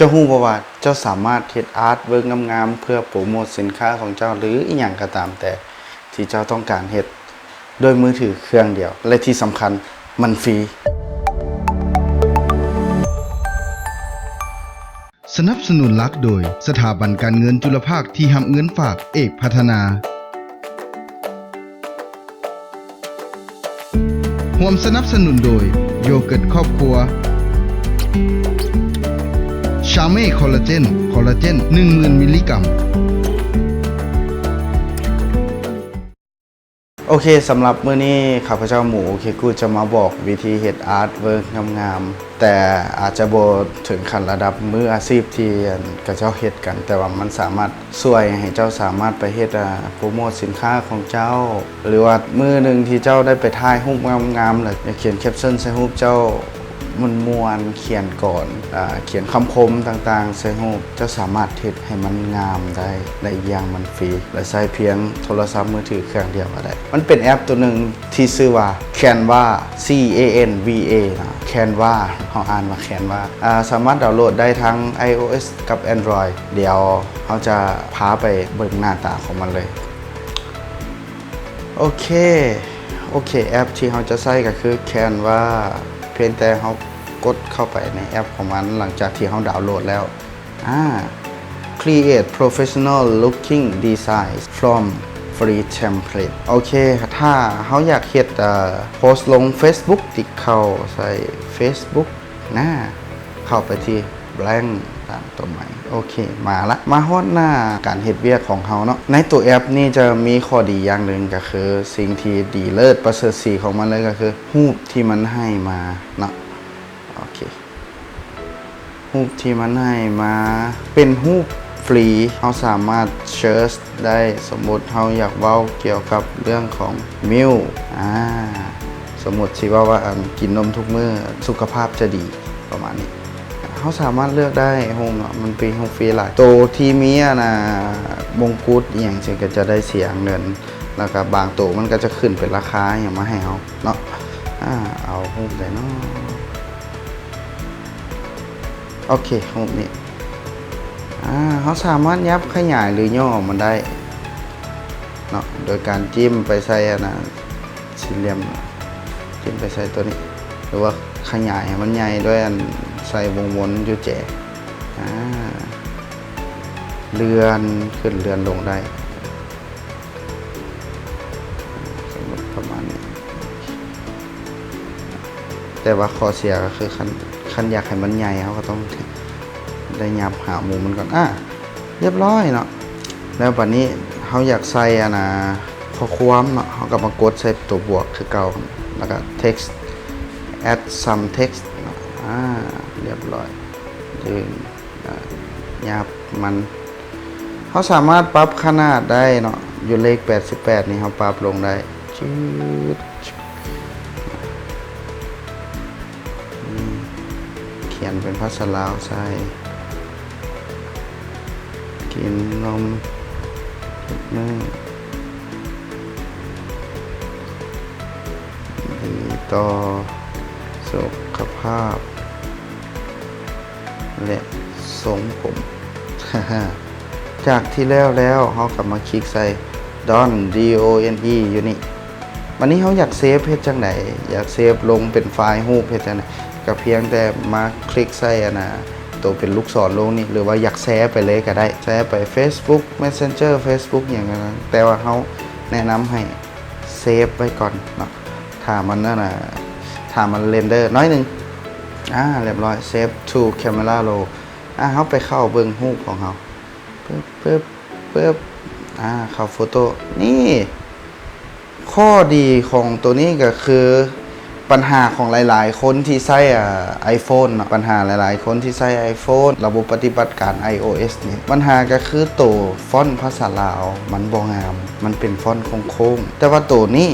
ເຈົ້າຮູ້ບໍ່ວ່າເຈົ້າສາມາດເຮັດອາດເວີກງາມໆ ເພື່ອໂປຣໂມດສິນຄ້າຂອງເຈົ້າ ຫຼື ອີ່ຫຍັງກໍຕາມແຕ່ທີ່ເຈົ້າຕ້ອງການເຮັດ ດ້ວຍມືຖືເຄື່ອງດຽວ ແລະ ທີ່ສຳຄັນ ມັນຟຣີ. ສະໜັບສະໜູນຫຼັກໂດຍ ສະຖາບັນການເງິນຈຸລະພາກທີ່ຮັບເງິນຝາກເອກພັດທະນາ. ຮ່ວມສະໜັບສະໜູນໂດຍ ໂຢເກີດຄອບຄົວ ຊາເມ ຄໍລາເຈນ ຄໍລາເຈນ ໜຶ່ງໝື່ນມິນລີກຣາມ. ໂອເຄ, ສຳລັບມື້ນີ້ ຂ້າພະເຈົ້າໝູໂອເຄກຸ ຈະມາບອກວິທີເຮັດອາດເວີກງາມໆ, ແຕ່ອາດຈະບໍ່ເຖິງຂັ້ນລະດັບມືອາຊີບທີ່ ອັນ ເຂົາເຈົ້າເຮັດກັນ, ແຕ່ວ່າມັນສາມາດຊ່ວຍໃຫ້ເຈົ້າສາມາດໄປເຮັດ ອາ ໂປຣໂມດສິນຄ້າຂອງເຈົ້າ, ຫຼືວ່າມື້ໜຶ່ງທີ່ເຈົ້າໄດ້ໄປຖ່າຍຮູບງາມໆ ແລ້ວຢາກຂຽນແຄັບຊັນໃສ່ຮູບເຈົ້າມ່ວນໆ, ຂຽນກອນ ອາ ຂຽນຄຳຄົມຕ່າງໆໃສ່ຮູບ, ເຈົ້າສາມາດເຮັດໃຫ້ມັນງາມໄດ້ ແລະ ອີກຢ່າງມັນຟຣີ ແລະ ໃຊ້ພຽງໂທລະສັບມືຖືເຄື່ອງດຽວກໍໄດ້. ມັນເປັນແອັບຕົວໜຶ່ງທີ່ຊື່ວ່າ Canva, C A N V A ເນາະ, Canva ເຮົາອ່ານວ່າ Canva ອາ ສາມາດດາວໂຫຼດໄດ້ທັງ iOS ກັບ Android. ດຽວເຮົາຈະພາໄປເບິ່ງໜ້າຕາຂອງມັນເລີຍ. ໂອເຄ ໂອເຄ, ແອັບທີ່ເຮົາຈະໃຊ້ກໍຄື Canva. ພຽງແຕ່ເຮົາກົດເຂົ້າໄປໃນແອັບຂອງມັນ ຫຼັງຈາກທີ່ເຮົາດາວໂຫຼດແລ້ວ. ອາ Create professional looking designs from free template. ໂອເຄ, ຖ້າເຮົາຢາກເຮັດ ເອີ ໂພສລົງ Facebook, ຕິກເຂົ້າໃສ່ Facebook ນະ, ເຂົ້າໄປທີ່ blank ຕາມຕົວໃໝ່. ໂອເຄ, ມາລະ, ມາຮອດໜ້າການເຮັດວຽກຂອງເຮົາເນາະ. ໃນຕົວແອັບນີ້ຈະມີຂໍ້ດີຢ່າງໜຶ່ງ ກໍຄືສິ່ງທີ່ດີເລີດປະເສີດສີຂອງມັນເລີຍ ກໍຄືຮູບທີ່ມັນໃຫ້ມາເນາະ. ໂອເຄ, ຮູບທີ່ມັນໃຫ້ມາເປັນຮູບຟຣີ, ເຮົາສາມາດ search ໄດ້. ສົມມຸດເຮົາຢາກເວົ້າກ່ຽວກັບເລື່ອງຂອງ Milk ອາ ສົມມຸດຊິເວົ້າວ່າ ອັນ ກິນນົມທຸກມື້ ສຸຂະພາບຈະດີ ປະມານນີ້. ເຮົາສາມາດເລືອກໄດ້ຮູບເນາະ, ມັນເປັນຮູບຟຣີຫຼາຍ. ໂຕທີ່ມີ ອັນນ່າ ມົງກຸດອີ່ຫຍັງຊີ້ ກໍຈະໄດ້ເສຍເງິນ, ແລ້ວກໍບາງໂຕມັນກໍຈະຂຶ້ນເປັນລາຄາອີ່ຫຍັງມາໃຫ້ເຮົາເນາະ. ອາ ເອົາຮູບໃດເນາະ? ໂອເຄ, ຮູບນີ້. ອາ ເຮົາສາມາດຫຍັບຂະຫຍາຍ ຫຼື ຫຍໍ້ມັນໄດ້ເນາະ, ໂດຍການຈິ້ມໄປໃສ່ ອັນນ່າ ສີ່ຫຼ່ຽມ, ຈິ້ມໄປໃສ່ຕົວນີ້ ຫຼືວ່າຂະຫຍາຍໃຫ້ມັນໃຫຍ່ດ້ວຍ ອັນ ໃສ່ວົງວົນຢູ່ແຈ. ອາ ເລື່ອນຂຶ້ນເລື່ອນລົງໄດ້. ສົມມຸດປະມານນີ້. ແຕ່ວ່າຂໍ້ເສຍກໍຄື ຄັນ ຄັນຢາກໃຫ້ມັນໃຫຍ່ ເຮົາກໍຕ້ອງໄດ້ຫຍັບຫາມຸມມັນກ່ອນ. ອາ ລຽບຮ້ອຍເນາະ. ແລ້ວບັດນີ້ເຮົາຢາກໃສ່ ອັນນ່າ ຂໍ້ຄວາມເນາະ, ເຮົາກໍມາກົດໃສ່ຕົວບວກຄືເກົ່າ ແລ້ວກໍ text, add some text ເນາະ. ອາ ລຽບຮ້ອຍ. ດຶງ ອາ ຫຍັບມັນ. ເຮົາສາມາດປັບຂະໜາດໄດ້ເນາະ, ຢູ່ເລກແປດສິບແປດນີ້ເຮົາປັບລົງໄດ້. ຈືດ ຂຽນເປັນພາສາລາວໃສ່. ກິນນົມທຸກມື້ ດີຕໍ່ສຸຂະພາບ ແລະ ຊົງຜົມ. ຈາກທີ່ແລ້ວແລ້ວ ເຮົາກໍມາຄລິກໃສ່ Done, D O N E ຢູ່ນີ້. ບັດນີ້ເຮົາຢາກເຊຟເຮັດຈັ່ງໃດ? ຢາກເຊຟລົງເປັນໄຟລ໌ຮູບເຮັດຈັ່ງໃດ? ກໍພຽງແຕ່ມາຄລິກໃສ່ ອັນນ່າ ໂຕເປັນລູກສອນລົງນີ້ ຫຼືວ່າຢາກແຊໄປເລີຍກໍໄດ້, ແຊໄປ Facebook Messenger, Facebook ຫຍັງກໍໄດ້, ແຕ່ວ່າເຮົາແນະນຳໃຫ້ເຊຟໄວ້ກ່ອນເນາະ. ຖ້າມັນ ອັນນ່າ ຖ້າມັນເຣນເດີໜ້ອຍໜຶ່ງ. ອາ ລຽບຮ້ອຍ, Save to Camera Roll. ອາ ເຮົາໄປເຂົ້າເບິ່ງຮູບຂອງເຮົາ. ປຶບ ປຶບ ປຶບ ອາ ເຂົ້າໂຟໂຕ້. ນີ້ ຂໍ້ດີຂອງໂຕນີ້ກໍຄື ບັນຫາຂອງຫຼາຍໆຄົນທີ່ໃຊ້ ອາ iPhone ເນາະ, ບັນຫາຫຼາຍໆຄົນທີ່ໃຊ້ iPhone ລະບົບປະຕິບັດການ iOS ນີ້ ບັນຫາກໍຄືໂຕຟອນພາສາລາວມັນບໍ່ງາມ, ມັນເປັນຟອນໂຄ້ງໆ. ແຕ່ວ່າໂຕນີ້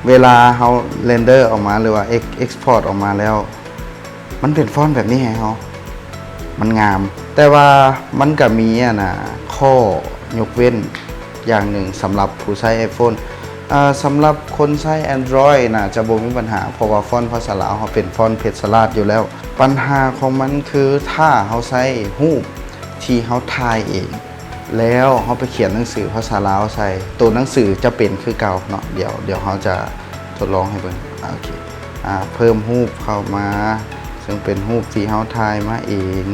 ເວລາເຮົາເຣນເດີອອກມາ ຫຼືວ່າເອັກ export ອອກມາແລ້ວ ມັນເປັນຟອນແບບນີ້ໃຫ້ເຮົາ ມັນງາມ. ແຕ່ວ່າມັນກະມີ ອັນນ່າ ຂໍ້ຍົກເວັ້ນຢ່າງໜຶ່ງສຳລັບຜູ້ໃຊ້ iPhone. ເອີ ສຳລັບຄົນໃຊ້ Android ໜ້າຈະບໍ່ມີບັນຫາ ເພາະວ່າຟອນພາສາລາວເຮົາເປັນຟອນເພັດສະລາດຢູ່ແລ້ວ. ປັນຫາຂອງມັນຄື ຖ້າເຮົາໃຊ້ຮູບທີ່ເຮົາຖ່າຍເອງ ແລ້ວເຮົາໄປຂຽນໜັງສືພາສາລາວໃສ່ ໂຕໜັງສືຈະເປັນຄືເກົ່າເນາະ. ດຽວ ດຽວເຮົາຈະທົດລອງໃຫ້ເບິ່ງ. ອາ ໂອເຄ ອາ ເພີ່ມຮູບເຂົ້າມາ ເຊິ່ງເປັນຮູບທີ່ເຮົາຖ່າຍມາເອງ.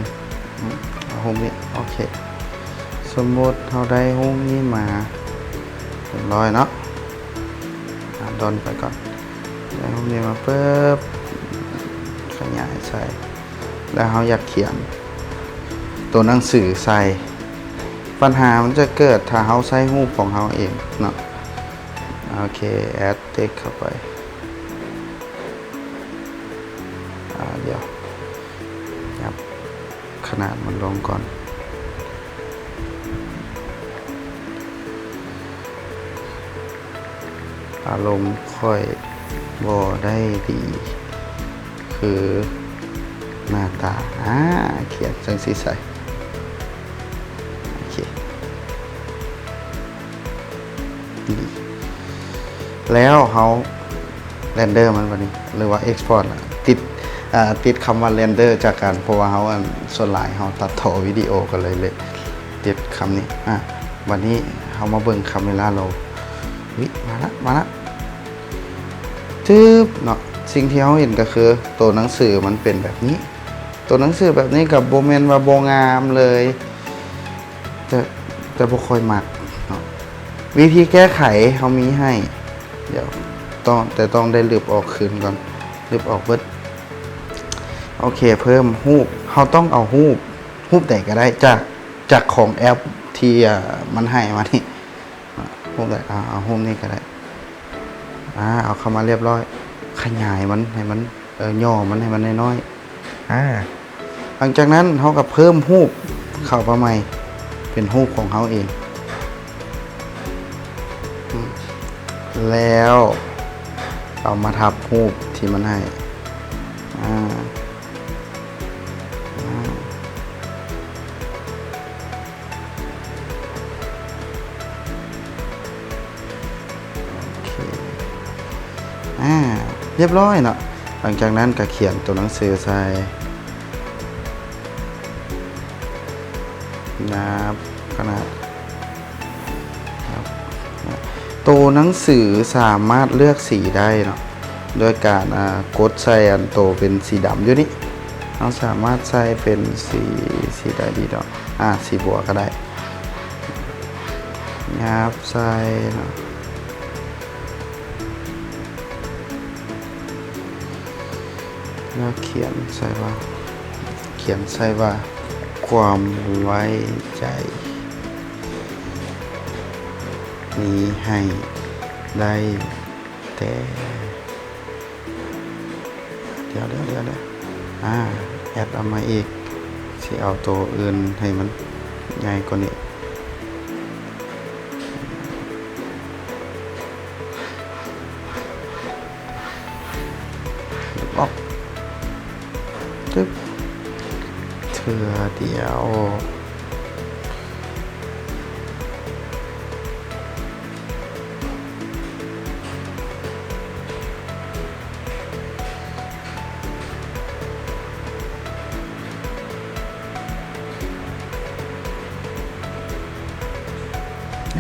ອືມ ເອົາຮູບນີ້ ໂອເຄ ສົມມຸດເຮົາໄດ້ຮູບນີ້ມາ ຮຽບຮ້ອຍເນາະ. ອາ ດອນໄປກ່ອນ. ໄດ້ຮູບນີ້ມາປຶບ ຂະຫຍາຍໃສ່ ແລ້ວເຮົາຢາກຂຽນໂຕໜັງສືໃສ່ ບັນຫາມັນຈະເກີດຖ້າເຮົາໃຊ້ຮູບຂອງເຮົາເອງເນາະ. ໂອເຄ ແອັດເທັກເຂົ້າໄປ. ອາ ດຽວ ຍັບຂະໜາດມັນລົງກ່ອນ. ອາລົມຂ້ອຍບໍ່ໄດ້ດີຄືໜ້າຕາ. ອາ ຂຽນຈັ່ງຊີ້ໃສ່. ໂອເຄ ນີ້ ແລ້ວເຮົາ ເຣນເດີມັນບັດນີ້ ຫຼືວ່າເອັກສະພອດ ຕິດ ເອີ ຕິດຄຳວ່າເຣນເດີຈາກການ ເພາະວ່າເຮົາ ອັນ ສ່ວນຫຼາຍເຮົາຕັດຕໍ່ວິດີໂອ ກໍເລີຍ ເລີຍຕິດຄຳນີ້. ອາ ບັດນີ້ເຮົາມາເບິ່ງຄາເມລາໂລ. ອຸ້ຍ ມາລະ ມາລະ ຈຶບເນາະ. ສິ່ງທີ່ເຮົາເຫັນກໍຄືໂຕໜັງສືມັນເປັນແບບນີ້. ໂຕໜັງສືແບບນີ້ກໍບໍ່ແມ່ນວ່າບໍ່ງາມເລີຍ ແຕ່ ແຕ່ບໍ່ຄ່ອຍມັກເນາະ. ວິທີແກ້ໄຂເຮົາມີໃຫ້ ດຽວຕ້ອງ ແຕ່ຕ້ອງໄດ້ລຶບອອກຄືນກ່ອນ ລຶບອອກເບິດ. ໂອເຄ ເພີ່ມຮູບ ເຮົາຕ້ອງເອົາຮູບ ຮູບໃດກໍໄດ້ຈາກ ຈາກຂອງແອັບທີ່ ເອີ ມັນໃຫ້ມານີ້ ຮູບໃດ ເອົາ ເອົາຮູບນີ້ກໍໄດ້. ອາ ເອົາເຂົ້າມາຮຽບຮ້ອຍ ຂະຫຍາຍມັນໃຫ້ມັນ ເອີ ຫຍໍ້ມັນໃຫ້ມັນນ້ອຍໆ. ອາ ຫຼັງຈາກນັ້ນເຮົາກໍເພີ່ມຮູບເຂົ້າມາໃໝ່ ເປັນຮູບຂອງເຮົາເອງ ອືມ ແລ້ວເອົາມາທັບຮູບທີ່ມັນໃຫ້. ອາ ອາ ໂອເຄ ອາ ຮຽບຮ້ອຍເນາະ. ຫຼັງຈາກນັ້ນກໍຂຽນຕົວໜັງສືໃສ່ ນັບຂະໜາດ ໂຕໜັງສືສາມາດເລືອກສີໄດ້ເນາະ ໂດຍການ ອາ ກົດໃສ່ອັນໂຕເປັນສີດຳຢູ່ນີ້ ເຮົາສາມາດໃສ່ເປັນສີ ສີໃດດີດອກ ອາ ສີບົວກໍໄດ້ ຫຍັບໃສ່ເນາະ ແລ້ວຂຽນໃສ່ວ່າ ຂຽນໃສ່ວ່າ ຄວາມໄວ້ໃຈມີໃຫ້ໄດ້ແຕ່ ດຽວ ດຽວ ດຽວ ດຽວ ອາ ແອັດເອົາມາອີກ ຊິເອົາໂຕອື່ນໃຫ້ມັນໃຫຍ່ກວ່ານີ້. ອອກ ຕຶບ ເທື່ອດຽວ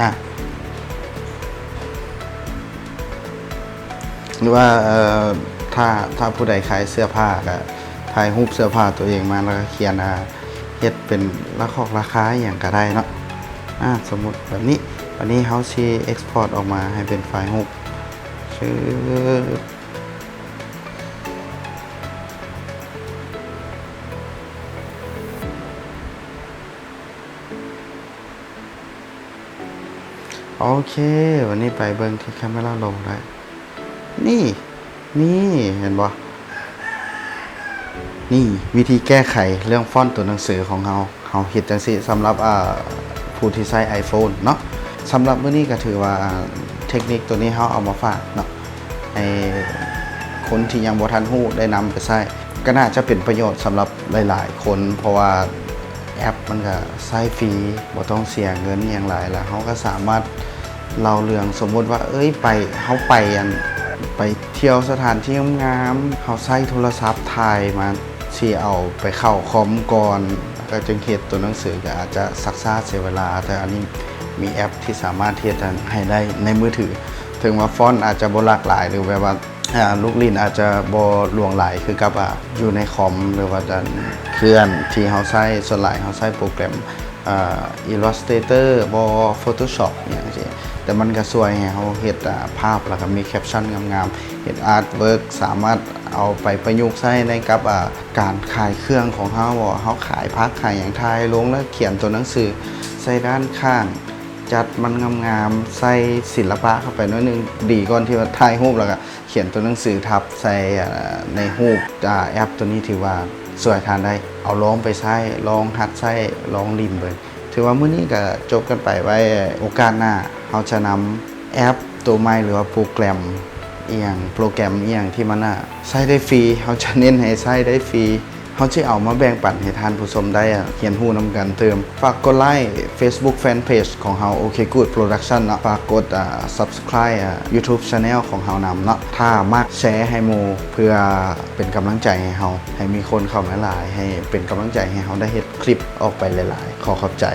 ອາ ຫຼືວ່າ ເອີ ຖ້າ ຖ້າຜູ້ໃດຂາຍເສື້ອຜ້າ ກະຖ່າຍຮູບເສື້ອຜ້າຕົວເອງມາ ແລ້ວກະຂຽນ ອາ ເຮັດເປັນລະຄອກລະຄາອີ່ຫຍັງກະໄດ້ເນາະ. ອາ ສົມມຸດແບບນີ້ ບາດນີ້ເຮົາຊິເອັກສະພອດອອກມາໃຫ້ເປັນໄຟລ໌ຮູບ ຊຶບ. ໂອເຄ ວັນນີ້ໄປເບິ່ງທີ່ຄາເມລາໂລໄດ້ ນີ້ ນີ້ ເຫັນບໍ່? ນີ້ ວິທີແກ້ໄຂເລື່ອງຟອນໂຕໜັງສືຂອງເຮົາ ເຮົາເຮັດຈັ່ງຊີ້ ສຳລັບ ອາ ຜູ້ທີ່ໃຊ້ໄອໂຟນເນາະ. ສຳລັບມື້ນີ້ກໍຖືວ່າ ເທັກນິກໂຕນີ້ເຮົາເອົາມາຝາກເນາະ ໃຫ້ຄົນທີ່ຍັງບໍ່ທັນຮູ້ໄດ້ນຳໄປໃຊ້ ກໍໜ້າຈະເປັນປະໂຫຍດສຳລັບຫຼາຍໆຄົນ ເພາະວ່າແອັບມັນກໍໃຊ້ຟຣີ ບໍ່ຕ້ອງເສຍເງິນອີ່ຫຍັງຫຼາຍ ແລ້ວເຮົາກໍສາມາດເລົ່າເລື່ອງ ສົມມຸດວ່າ ເອີຍ ໄປ ເຮົາໄປ ອັນ ໄປທ່ຽວສະຖານທີ່ງາມໆ ເຮົາໃຊ້ໂທລະສັບຖ່າຍມາ ທີ່ເອົາໄປເຂົ້າຄອມກ່ອນ ແລ້ວກໍຈຶ່ງເຮັດຕົວໜັງສື ກໍອາດຈະຊັກຊ້າເສຍເວລາ. ແຕ່ອັນນີ້ມີແອັບທີ່ສາມາດເຮັດໃຫ້ໄດ້ໃນມືຖື. ເຖິງວ່າຟອນອາດຈະບໍ່ຫຼາກຫຼາຍ ຫຼືແບບວ່າ ອ່າ ລູກຫຼິ້ນອາດຈະບໍ່ຫຼວງຫຼາຍຄືກັບ ອ່າ ຢູ່ໃນຄອມ ຫຼືວ່າອັນເຄື່ອນທີ່ເຮົາໃຊ້. ສ່ວນຫຼາຍເຮົາໃຊ້ໂປຣແກຣມ ອ່າ Illustrator ບໍ່ Photoshop ຫຍັງຊີ້ ແຕ່ມັນກໍຊ່ວຍໃຫ້ເຮົາເຮັດ ອ່າ ພາບ ແລ້ວກໍມີແຄັບຊັນງາມໆ ເຮັດອາດເວີກ ສາມາດເອົາໄປປະຍຸກໃຊ້ໃນກັບ ອ່າ ການຂາຍເຄື່ອງຂອງເຮົາ ເຮົາຂາຍຜັກຂາຍຫຍັງ ຖ່າຍລົງແລ້ວຂຽນຕົວໜັງສືໃສ່ດ້ານຂ້າງ ຈັດມັນງາມໆ ໃສ່ສິລະປະເຂົ້າໄປໜ້ອຍໜຶ່ງ ດີກ່ອນທີ່ວ່າຖ່າຍຮູບແລ້ວກໍຂຽນຕົວໜັງສືທັບໃສ່ ອ່າ ໃນຮູບ. ອ່າ ແອັບຕົວນີ້ຖືວ່າຊ່ວຍທ່ານໄດ້ ເອົາລອງໄປໃຊ້ ລອງຫັດໃຊ້ ລອງຫຼິ້ນເບິ່ງ. ຖືວ່າມື້ນີ້ກໍຈົບກັນໄປໄວ້. ໂອກາດໜ້າເຮົາຈະນຳແອັບຕົວໃໝ່ ຫຼືວ່າໂປຣແກຣມອີ່ຫຍັງ ໂປຣແກຣມອີ່ຫຍັງທີ່ມັນ ອ່າ ໃຊ້ໄດ້ຟຣີ ເຮົາຈະເນັ້ນໃຫ້ໃຊ້ໄດ້ຟຣີ ເຮົາຊິເອົາມາແບ່ງປັນໃຫ້ທ່ານຜູ້ຊົມໄດ້ ອ່າ ຮຽນຮູ້ນຳກັນຕື່ມ. ຝາກກົດໄລ Facebook Fanpage ຂອງເຮົາ ໂອເຄ Good Production ເນາະ. ຝາກກົດ ອ່າ Subscribe ອ່າ YouTube Channel ຂອງເຮົານຳເນາະ. ຖ້າມັກ ແຊໃຫ້ໝູ່ ເພື່ອເປັນກຳລັງໃຈໃຫ້ເຮົາ ໃຫ້ມີຄົນເຂົ້າມາຫຼາຍ ໃຫ້ເປັນກຳລັງໃຈໃຫ້ເຮົາໄດ້ເຮັດຄລິບອອກໄປຫຼາຍໆ. ຂໍຂອບໃຈ.